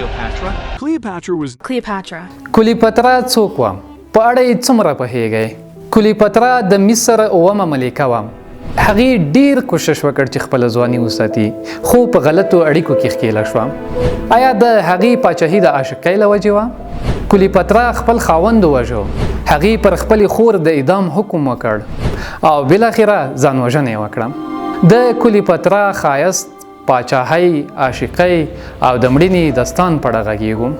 Cleopatra? Cleopatra was Cleopatra. کلیپترا څوک وه؟ په اړه یې څومره پوهیږئ؟ کلیپترا د مصر اوومه ملکه وه. هغې ډیر کوشش وکړ چې خپله ځواني وساتي، خو په غلطو اړیکو کې ښکیله شوه. آیا د هغې پاچاهي د عاشقۍ له وجې وه؟ کلیپترا خپل خاوند ووژو، هغې پر خپلې خور د اعدام حکم وکړ او بالاخره ځانوژنه یې وکړه. د کلیپترا ښایست، پاچاهۍ، عاشقۍ او د مړینې داستان په اړه غږیږو.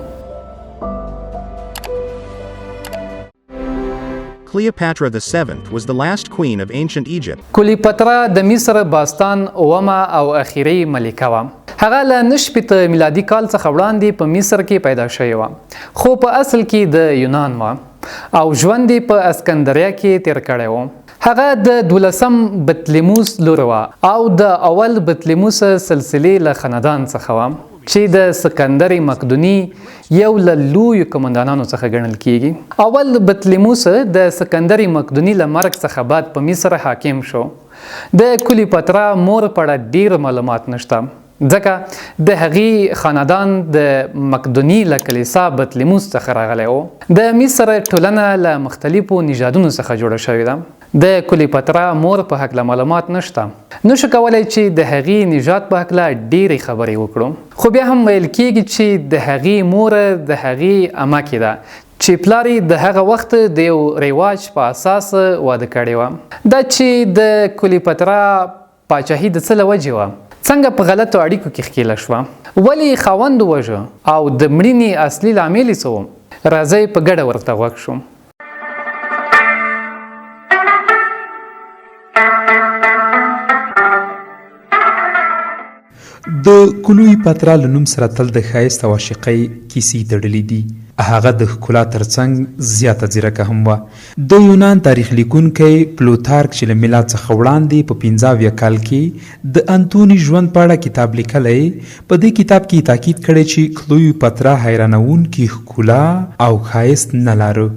Cleopatra the Seventh was the last queen of ancient Egypt. کلیپترا د مصر باستان اوومه او اخیري ملکه وه. هغه له 69 میلادي کال څخه وړاندې په مصر کې پیدا شوې وه، خو په اصل کې د یونان وه او ژوند یې په اسکندریه کې تیر کړی و. هغه د دولسم بطلیموس لور وه او د اول بطلیموس سلسلې له خاندان څخه وه چې د سکندر مقدوني یو له لویو قومندانانو څخه ګڼل کیږي. اول بطلیموس د سکندر مقدوني له مرګ څخه بعد په مصر حاکم شو. د کلیوپاترا مور په اړه ډیر معلومات نشته، ځکه د هغې خاندان د مقدوني له کلیسا بطلیموس څخه راغلی و. د مصر ټولنه له مختلفو نژادونو څخه جوړه شوې ده. د کلیوپاترا مور په هکله معلومات نشته. نشو کولای چې د هغې نژاد په هکله ډېرې خبرې وکړو، خو بیا هم ویل کېږي چې د هغې مور د هغې امکې ده چې پلار یې د هغه وخت د یو رواج په اساس واده کړې وه. دا چې د کلیوپاترا پاچاهي د څه له وجې وه؟ څنګه په غلطو اړیکو کې ښکېله شوه؟ ولې یې خاوند ووژه او د مړینې اصلي لامل یې څه و؟ راځئ په ګډه ورته غوږ شو. د کلوی پترا له نوم سره تل د ښایست او عاشقۍ کیسې تړلې دي. هغه د ښکلا ترڅنګ زیاته ځیرکه هم وه. د یونان تاریخ لیکونکی پلوتارک چې له میلاد څخه وړاندې په 75 کال کې د انتوني ژوند په اړه کتاب لیکلی، په دې کتاب کې یې تاکید کړی چې کلوی پترا حیرانوونکي ښکلا او ښایست نه لاره،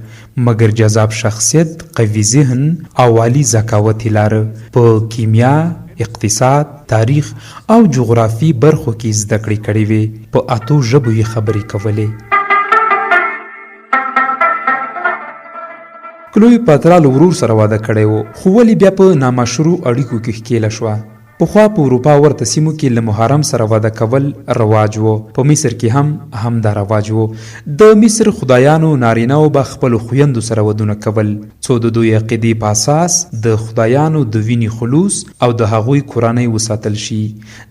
مګر جذاب شخصیت، قوي ذهن او عالي ذکاوت یې لاره. په کیمیا، اقتصاد، تاریخ او جغرافیې برخو کې زده کړې کړې وې. په اتو ژبو یې خبرې کولې. کلوی پاترا له ورور سره واده کړی و، خو ولې بیا په نامشروع اړیکو کې ښکېله شوه؟ پخوا په اروپا ورته سیمو کې له محرم سره واده کول رواج و، په مصر کې هم همدا رواج و. د مصر خدایانو نارینهو به خپلو خویندو سره ودونه کول، څو د دوی عقیدې په اساس د خدایانو د وینې خلوص او د هغوی کورنۍ وساتل شي.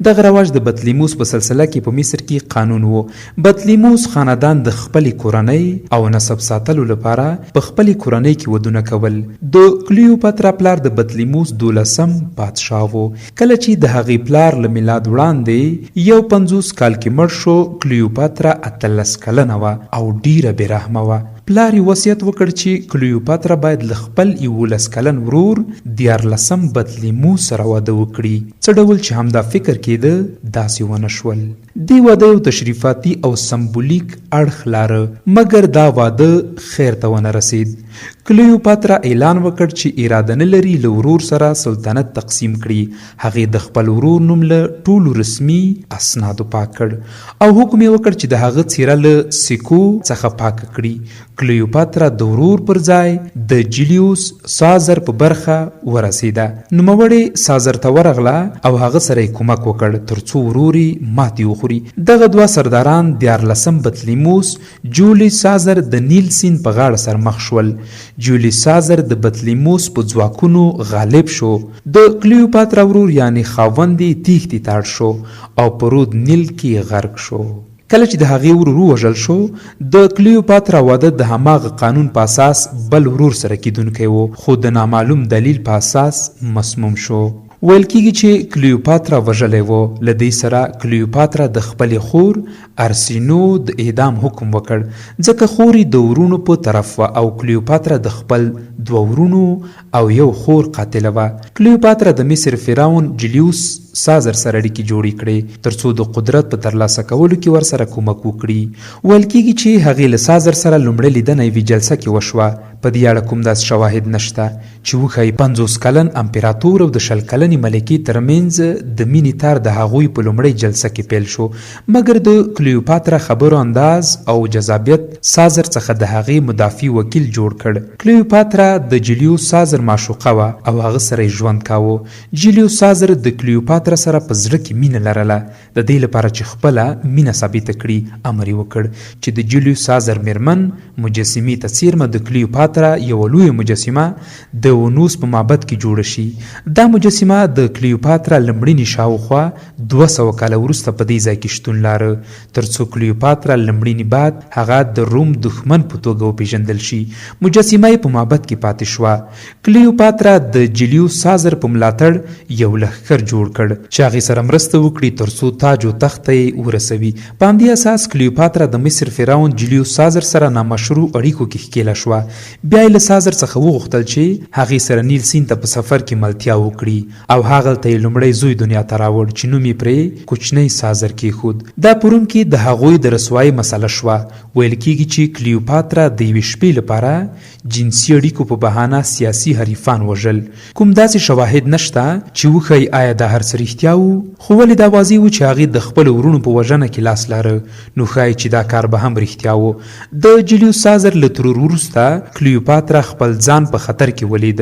دغه رواج د بطلیموس په سلسله کې په مصر کې قانون و. بطلیموس خاندان د خپلې کورنۍ او نسب ساتلو لپاره په خپلې کورنۍ کې ودونه کول. د کلیوپاترا پلار د بطلیموس دولسم پادشاه و. کله چې د هغې پلار له میلاد وړاندې 51 کال کې مړ شو، کلیوپاترا 18 کلنه وه او ډیره بې رحمه وه. پلار یې وصیت وکړ چې کلیوپاترا باید له خپل 11 کلن ورور دیارلسم بطلیموس سره واده وکړي. څه ډول چې همدا فکر کېده، داسې ونه شول. دې واده یو تشریفاتي او سمبولیک اړخ لاره، مګر دا واده خیر ته ونه رسید. کلیوپاترا اعلان وکړ چې اراده نه لري له ورور سره سلطنت تقسیم کړي. هغې د خپل ورور نوم له ټولو رسمي اسنادو پاک کړ او حکم یې وکړ چې د هغه څیره له سکو څخه پاکه کړي. کلیوپاترا د ورور پر ځای د جلیوس سازر په برخه ورسېده. نوموړې سازر ته ورغله او هغه سره یې کومک وکړ تر څو ورور یې ماتې وخوري. دغه دوه سرداران دیارلسم بطلیموس جولیس سازر د نیل سیند په غاړه سر مخ شول. جولیس سازر د بطلیموس په ځواکونو غالب شو. د کلیوپاترا ورور یعنې خاوند یې تیښتې ته اړ شو او په رود نیل کې غرق شو. کله چې د هغې ورور ووژل شو، د کلیوپاترا واده د هماغه قانون په اساس بل ورور سره کیدونکی و، خو د نامعلوم دلیل په اساس مسموم شو. ویل کیږي چې کلیوپاترا وژلی و. له دې سره کلیوپاترا د خپلې خور ارسینو د اعدام حکم وکړ، ځکه خور یې د وروڼو په طرف وه او کلیوپاترا د خپل دوه وروڼو او یو خور قاتله وه. کلیوپاترا د مصر فرعون جلیوس سازر سره اړیکې جوړې کړې ترڅو د قدرت په ترلاسه کولو کې ورسره کومک وکړي. ویل کیږي چې هغې له سازر سره لومړۍ لیدنه یوې جلسه کې وشوه. په دې اړه کوم داسې شواهد نشته چې وښايي 50 کلن امپراتور او د 20 کلنې ملکې ترمنځ د مینې تار د هغوی په لومړۍ جلسه کې پیل شو، مګر د کلیوپاترا خبرو انداز او جذابیت سازر څخه د هغې مدافع وکیل جوړ کړ. کلیوپاترا د جلیوس سازر معشوقه وه او هغه سره یې ژوند کاوه. جلیوس سازر د کلیوپاترا سره په زړه کې مینه لرله. د دې لپاره چې خپله مینه ثابته کړي، امر یې وکړ چې د جولیوس سازر مېرمن مجسمې ته څېرمه د کلیوپاترا یوه لویه مجسمه د ونوس په معبد کې جوړه شي. دا مجسمه د کلیوپاترا له مړینې شاوخوا 200 کاله وروسته په دې ځای کې شتون لاره، تر څو کلیوپاترا له مړینې بعد هغه د روم دښمن په توګه وپېژندل شي. مجسمه یې په معبد کې پاتې شوه. کلیوپاترا د جلیوس سازر په ملاتړ یو لښکر جوړ کړ چې هغې سره مرسته وکړي تر څو تاج و تخت ته یې ورسوي. په همدې اساس کلیوپاترا د مصر فرعون جلیوس سازر سره نامشروع اړیکو کې ښکېله شوه. بیا یې له سازر څخه وغوښتل چې هغې سره نیل سیند ته په سفر کې ملتیا وکړي او هغلته یې لومړی زوی دنیا ته راوړ چې نوم یې پرې کوچنی سازر کېښود. دا په روم کې د هغوی د رسوایۍ مسله شوه. ویل کېږي چې کلیوپاترا د یوې شپې لپاره جنسي اړیکو په بهانه سیاسي حریفان وژل. کوم داسې شواهد نشته چې وښايي آیا دا هر څه رښتیا وو، خو ولې دا واضح وو چې هغې د خپلو وروڼو په وژنه کې لاس لاره، نو ښايي چې دا کار به هم رښتیا وو. د جلیوس سازر له ترور وروسته کلیوپاترا خپل ځان په خطر کې ولید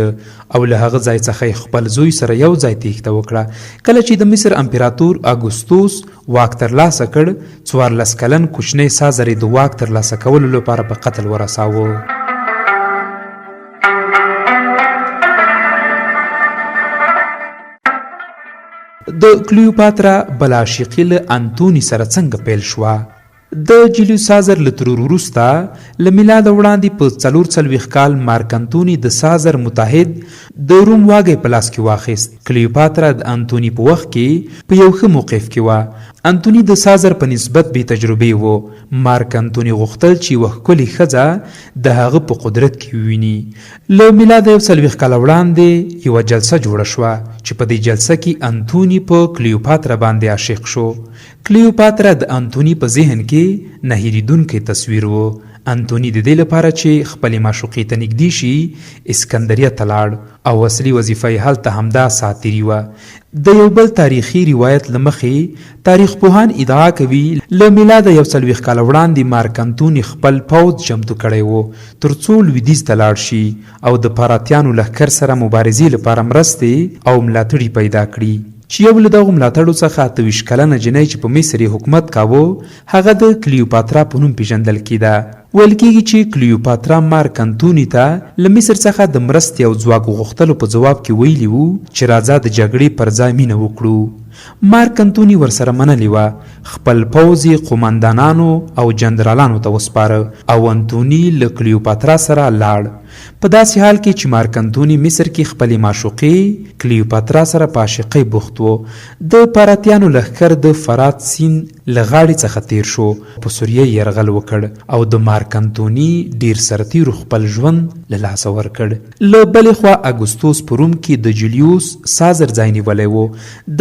او له هغه ځای څخه یې خپل زوی سره یو ځای تېښته وکړه. کله چې د مصر امپراتور اګوستوس واک ترلاسه کړ، 14 کلن کوچنی سازر یې د واک ترلاسه کولو لپاره په قتل ورساوه. د کلیوپاترا بله عاشقي له انتوني سره څنګه پیل شوه؟ د جلیوس سازر له ترور وروسته له میلاده وړاندې په 44 کال مارک انتوني د سازر متحد د روم واګی په لاس کې واخیست. کلیوپاترا د انتوني په وخت کې په یو ښه موقف کې وه. انتوني د سازر په نسبت بې تجربې و. مارک انتوني غوښتل چې یوه ښکلې ښځه د هغه په قدرت کې وویني. له میلاده 41 کاله وړاندې یوه جلسه جوړه شوه چې په دې جلسه کې انتوني په کلیوپاترا باندې عاشق شو. کلیوپاترا د انتوني په ذهن کې نه هیریدونکی تصویر و. انتوني د دې لپاره چې خپلې معشوقې ته نږدې شي، اسکندریه ته لاړ او اصلي وظیفه یې هلته همدا ساعتیري وه. د یو بل تاریخي روایت له مخې، تاریخپوهان ادعا کوي، له میلاده 41 کاله وړاندې مارک انتوني خپل پوځ چمتو کړی و، تر څو لویدیځ ته لاړ شي او د پاراتیانو لښکر سره مبارزې لپاره مرستې او ملاتړي پیدا کړي. چې یو له دغو ملاتړو څخه 28 کلنه جنۍ چې په مصر یې حکومت کاوه، هغه د کلیوپاترا په نوم پېژندل کېده. ویل کېږي چې کلیوپاترا مارک انتوني ته له مصر څخه د مرستې او ځواک غوښتلو په ځواب کې ویلي وو چې راځه د جګړې پر ځای مینه وکړو. مارک انتوني ورسره منلې وه، خپل پوځ یې قوماندانانو او جنرالانو ته وسپاره او انتوني له کلیوپاترا سره لاړ. په داسې حال کې چې مارک انتوني مصر کې خپلې معشوقې کلیوپاترا سره په عاشقۍ بوخت و، د پاراتیانو لښکر د فرات سیند له غاړې څخه تېر شو، په سوریه یې یرغل وکړ او د مارک انتوني ډېر سرتېرو خپل ژوند له لاسه ورکړ. له بلې خوا اګوستوس په روم کې د جولیوس سازر ځای نیولی و،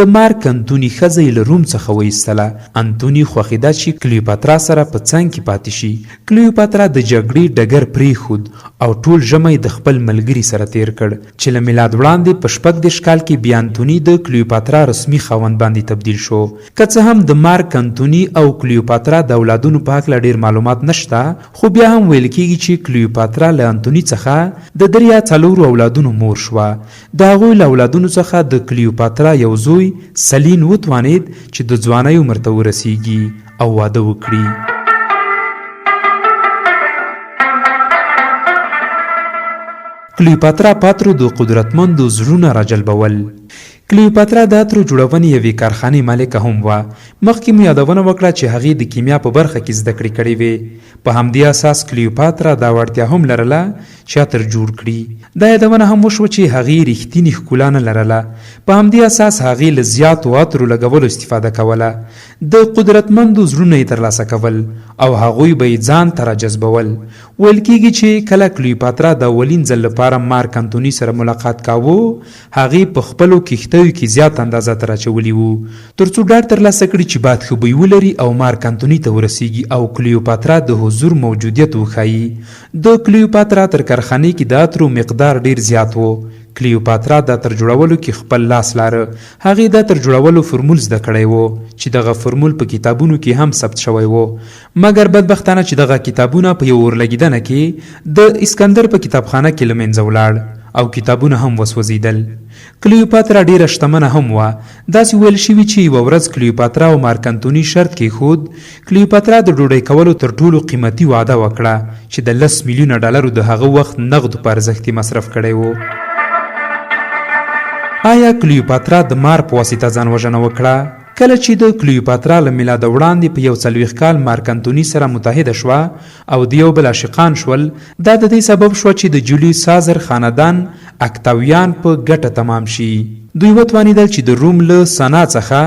د مارک انتوني ښځه یې له روم څخه وایستله. انتوني خوښېده چې کلیوپاترا سره په څنګ کې پاتې شي. کلیوپاترا د جګړې ډګر پرېښود او ټول ژمی د خپل ملګري سره تېر کړ، چې له میلاد وړاندې په 36 کال کې بیا انتوني د کلیوپاترا رسمي خاوند باندې تبدیل شو. که څه هم د مارک انتوني او کلیوپاترا د اولادونو په هکله ډېر معلومات نشته، خو بیا هم ویل کېږي چې کلیوپاترا له انتوني څخه د درې یا څلورو اولادونو مور شوه. د هغوی له اولادونو څخه د کلیوپاترا یو زوی سلین وتوانېد چې د ځوانۍ عمر ته ورسېږي او واده وکړي. کلیوپاترا پاترو د قدرتمندو زړونه راجلبول. کلیوپاترا د عطرو جوړونې یوې کارخانې مالکه هم وه. مخکې مو یادونه وکړه چې هغې د کیمیا په برخه کې زده کړې کړې وې. په همدې اساس کلیوپاترا دا وړتیا هم لرله چې عطر جوړ کړي. دا یادونه هم وشوه چې هغې رښتینې ښکلا نه لرله. په همدې اساس هغې له زیاتو عطرو لګولو استفاده کوله. د قدرتمندو زړونه یې ترلاسه کول او هغوی به یې ځان ته راجذبول. ویل کېږي چې کله کلیوپاترا د اولین ځل لپاره مارک انتوني سره ملاقات کاوه، هغې په خپلو کښتیو غوټیو کې زیاته اندازه عطر اچولي وو، تر څو ډاډ ترلاسه کړي چې باد ښه بوی ولري او مارک انتوني ته ورسیږي او کلیوپاترا د حضور موجودیت وښايي. د کلیوپاترا تر کارخانې کې د عطرو مقدار ډیر زیات و. کلیوپاترا د عطر جوړولو کې خپل لاس لاره. هغې د عطر جوړولو فرمول زده کړی و، چې دغه فرمول په کتابونو کې هم ثبت شوی و. مګر بدبختانه چې دغه کتابونه په یوه اورلګیدنه کې د اسکندر په کتابخانه کې له منځه ولاړ او کتابونه هم وسوځیدل. کلیوپاترا ډیره شتمنه هم وه. داسې ویل شوي چې یوه ورځ کلیوپاترا او مارک انتوني شرط کیښود. کلیوپاترا د ډوډۍ کولو تر ټولو قیمتي وعده وکړه چې د لس میلیونه ډالرو د هغه وخت نغدو په ارزښت یې مصرف کړی و. آیا کلیوپاترا د مار په واسطه ځان وژنه وکړه؟ کله چې د کلیوپاترا له میلاده وړاندې په 41 کال مارک انتوني سره متحده شوه او د یو بل عاشقان شول، دا د دې سبب شوه چې د جولیوس سازر خاندان اکتاویان په ګټه تمام شي. دوی وتوانیدل چې د روم له سنا څخه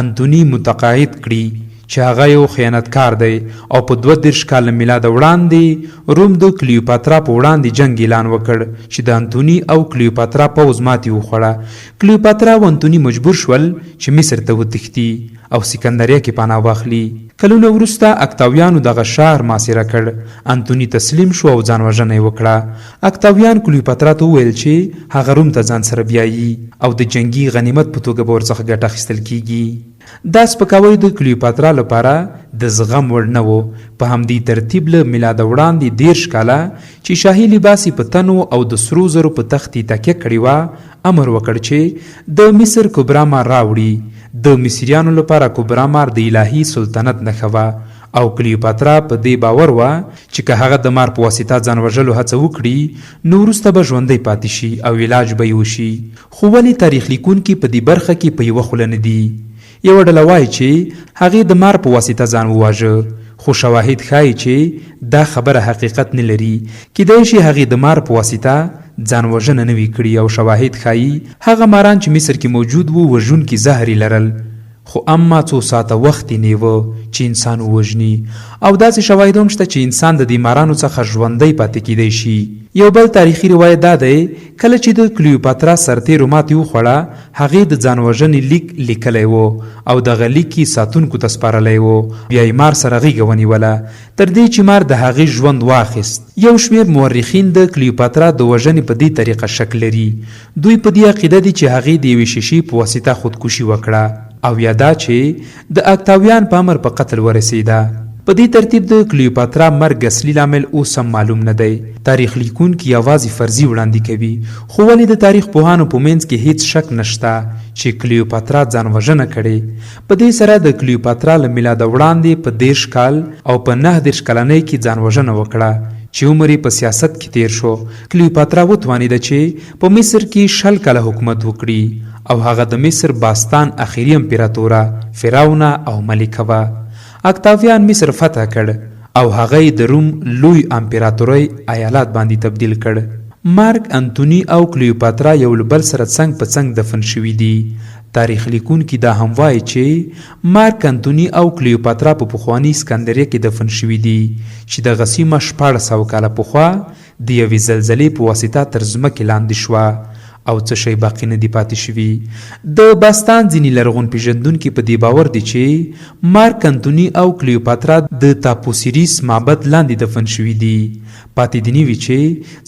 انتوني متقاعد کړي چې هغه یو خیانتکار دی او په 32 کال له میلاده وړاندې روم د کلیوپاترا په وړاندې جنګ اعلان وکړ چې د انتوني او کلیوپاترا پوځ ماتې وخوړه. کلیوپاترا او انتوني مجبور شول چې مصر ته وتښتي او سکندریه کې پناه واخلي. کلونه وروسته اکتاویانو دغه ښار محاصره کړ. انتوني تسلیم شو او ځان وژنه یې وکړه. اکتاویان کلیوپاترا ته وویل چې هغه روم ته ځان سره بیایي او د جنګي غنیمت په توګه به ورڅخه ګټه اخیستل کیږي. دا سپکاوی د کلیوپاترا لپاره د زغم وړ نه و. په همدې ترتیب له میلاده وړاندې 30 کاله چې شاهي لباس یې په تن و او د سرو زرو په تخت یې تکیه کړې وه، امر وکړ چې د مصر کبرا مار راوړي. د مصریانو لپاره کبرا مار د الهي سلطنت نښه وه او کلیوپاترا په دې باور وه چې که هغه د مار په واسطه ځان وژلو هڅه وکړي نو وروسته به ژوندۍ پاتې شي او علاج به یې وشي. خو ولې تاریخ لیکونکي په دې برخه کې په یوه خوله نه دي؟ یوه ډله وايي چې هغې د مار په واسطه ځان وواژه، خو شواهد ښايي چې دا خبره حقیقت نه لري. کیدای شي هغې د مار په واسطه ځان وژنه نه وي کړي او شواهد ښايي هغه ماران چې مصر کې موجود وو وژونکي زهر یې لرل خو اما څو ساعته وخت یې نیوه چې انسان ووژني او داسې شواهد هم شته چې انسان د دې مارانو څخه ژوندی پاتې کیدای شي. یو بل تاریخي روایت دا دی کله چې د کلیوپاترا سرتیرو ماتې وخوړه هغې د ځان وژنې لیک لیکلی و او دغه لیک یې ساتونکو ته سپارلی و، بیا یې مار سره غیږه ونیوله تر دې چې مار د هغې ژوند واخیست. یو شمېر مورخین د کلیوپاترا د وژنې په دې طریقه شک لري. دوی په دې عقیده دي چې هغې د یوې شیشې په واسطه خودکشي وکړه او یا دا چې د اکتاویان په امر په قتل ورسېده. په دې ترتیب د کلیوپاترا مرګ اصلي لامل اوس هم معلوم نه دی. تاریخ لیکونکي یوازې فرضي وړاندې کوي، خو ولې د تاریخ پوهانو په منځ کې هیڅ شک نه شته چې کلیوپاترا ځان وژنه کړې. په دې سره د کلیوپاترا له میلاده وړاندې په 30 کال او په 39 کلنۍ کې ځان وژنه وکړه چې عمر یې په سیاست کې تېر شو. کلیوپاترا وتوانېده چې په مصر کې 20 کاله حکومت وکړي او هغه د مصر باستان اخري امپراتوره، فرعونه او ملکه وه. اکتاویان مصر فتح کړ او هغه یې د روم لوی امپراتورۍ ایالات باندې تبدیل کړ. مارک انتوني او کلیوپاترا یو له بل سره څنګ په څنګ دفن شوي دي. تاریخ لیکونکي دا هم وايي چې مارک انتوني او کلیوپاترا په پخواني اسکندریه کې دفن شوي دي چې دغه سیمه 1600 کاله پخوا د یوې زلزلې په واسطه تر ځمکې لاندې شوه او څه شی باقي نه دي پاتې شوي. د باستان ځینې لرغون پېژندونکي په دې باور دي چې مارک انتوني او کلیوپاترا د تاپوسیریس معبد لاندې دفن شوي دي. پاتې دې نه وي چې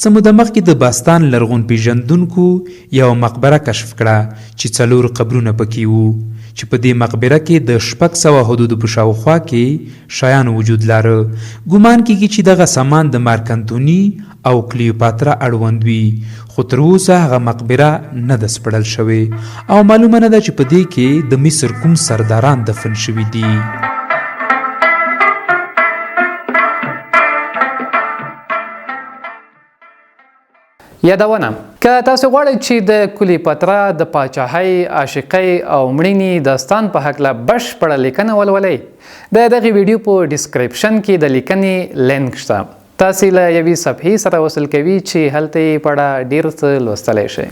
څه موده مخکې د باستان لرغون پېژندونکو یوه مقبره کشف کړه چې څلور قبرونه پکې وو چې په دې مقبره کې د 600 حدودو په شاوخوا کې شیانو وجود لاره. ګومان کېږي چې دغه سامان د مارک انتوني او کلیوپاترا اړوند وي، خو تر اوسه هغه مقبره نه ده سپړل شوې او معلومه نه ده چې په دې کې د مصر کوم سرداران دفن شوي دي. یادونه، که تاسو غواړئ چې د کلیوپاترا د پاچاهۍ، عاشقۍ او مړینې داستان په هکله بشپړه لیکنه ولولئ، د دغې ویډیو په ډیسکریپشن کې د لیکنې لینک شته. تاسې له یوې صفحې سره وصل کوي چې هلته یې په اړه ډیر څه لوستلی شئ.